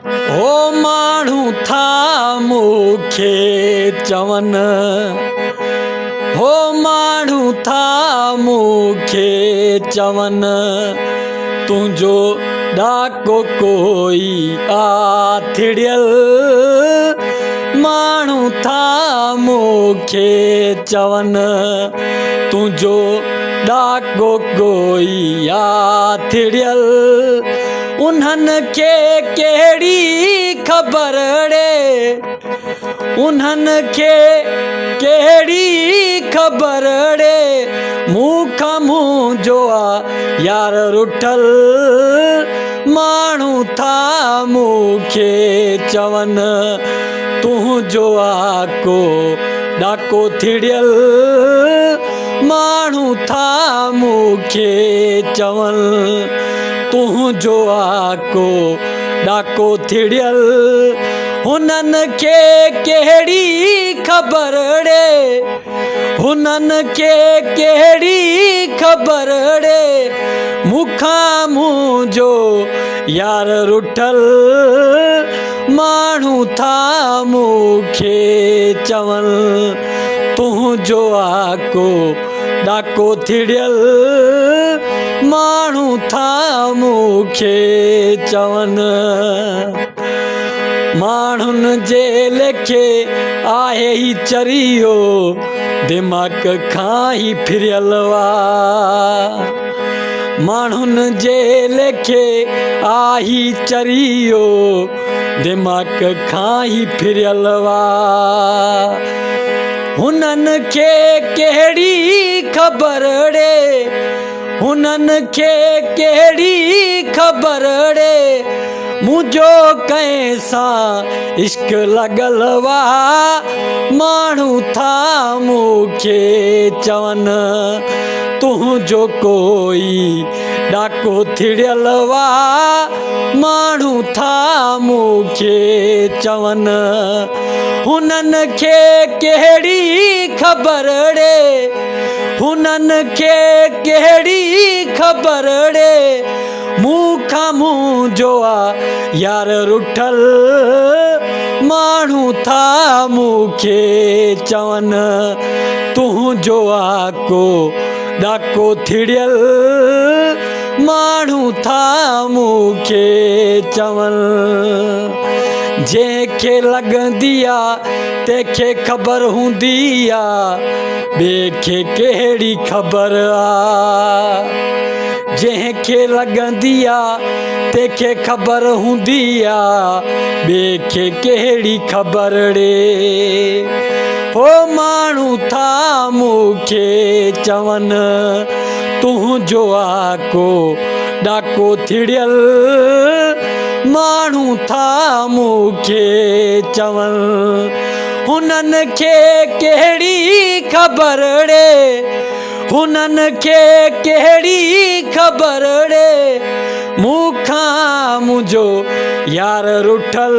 هو ماڻهو ٿا مون کي چون، هو ماڻهو ٿا مون کي چون، تنهنجو ڏاڪو ڪوئي آٿڙيل. ماڻهو ٿا مون کي چون، تنهنجو ڏاڪو ڪوئي آٿڙيل. انهن کي ڪهڙي خبر ڙي، انهن کي ڪهڙي خبر ڙي، مون کان منهنجو آ يار رٺل. ماڻهو ٿا مون کي چون، تنهنجو آ ڪو ڏاڪو ٿڙيل. ماڻهو ٿا مون کي چون، تنهنجو آ ڪو ڏاڪو ٿڙيل. هنن کي ڪهڙي خبر ڙي، هنن کي ڪهڙي خبر ڙي، مون کان منهنجو يار رٺل. ماڻهو ٿا مون کي چون، تنهنجو آ ڪو ڏاڪو ٿڙيل. ماڻهو ٿا مون کي چون. ماڻهن جي ليکي آهي هي چريو، دماغ کان هي ڦريل وا. ماڻهن جي ليکي آهي چريو، دماغ کان هي ڦريل وا. هنن کي ڪهڙي خبر ڙي، هنن کي ڪهڙي خبر ڙي، منهنجو ڪنهن سان عشق لڳل وا. ماڻهو ٿا مون کي چون، تنهنجو ڪوئي ڏاڪو ٿڙيل وا. ماڻهو ٿا مون کي چون، هنن کي ڪهڙي خبر ڙي، هنن کي ڪهڙي خبر ڙي، مون کان منهنجو آ يار رٺل. ماڻهو ٿا مون کي چون، تنهنجو آ ڪو ڏاڪو ٿڙيل. ماڻهو ٿا مون کي چون. جنهن کي لڳندي آ تنهن کي خبر هوندي آ، ٻئي کي ڪهڙي خبر آ. جنهن کي لڳندي آ تنهن کي خبر هوندي آ، ٻئي کي ڪهڙي خبر ڙي. هو ماڻهو ٿا مون کي چون، تنهنجو آ ڪو ڏاڪو ٿڙيل. ماڻهو ٿا مون کي چون، هنن کي ڪهڙي خبر ڙي، هنن کي ڪهڙي خبر ڙي، مون کان منهنجو يار رٺل.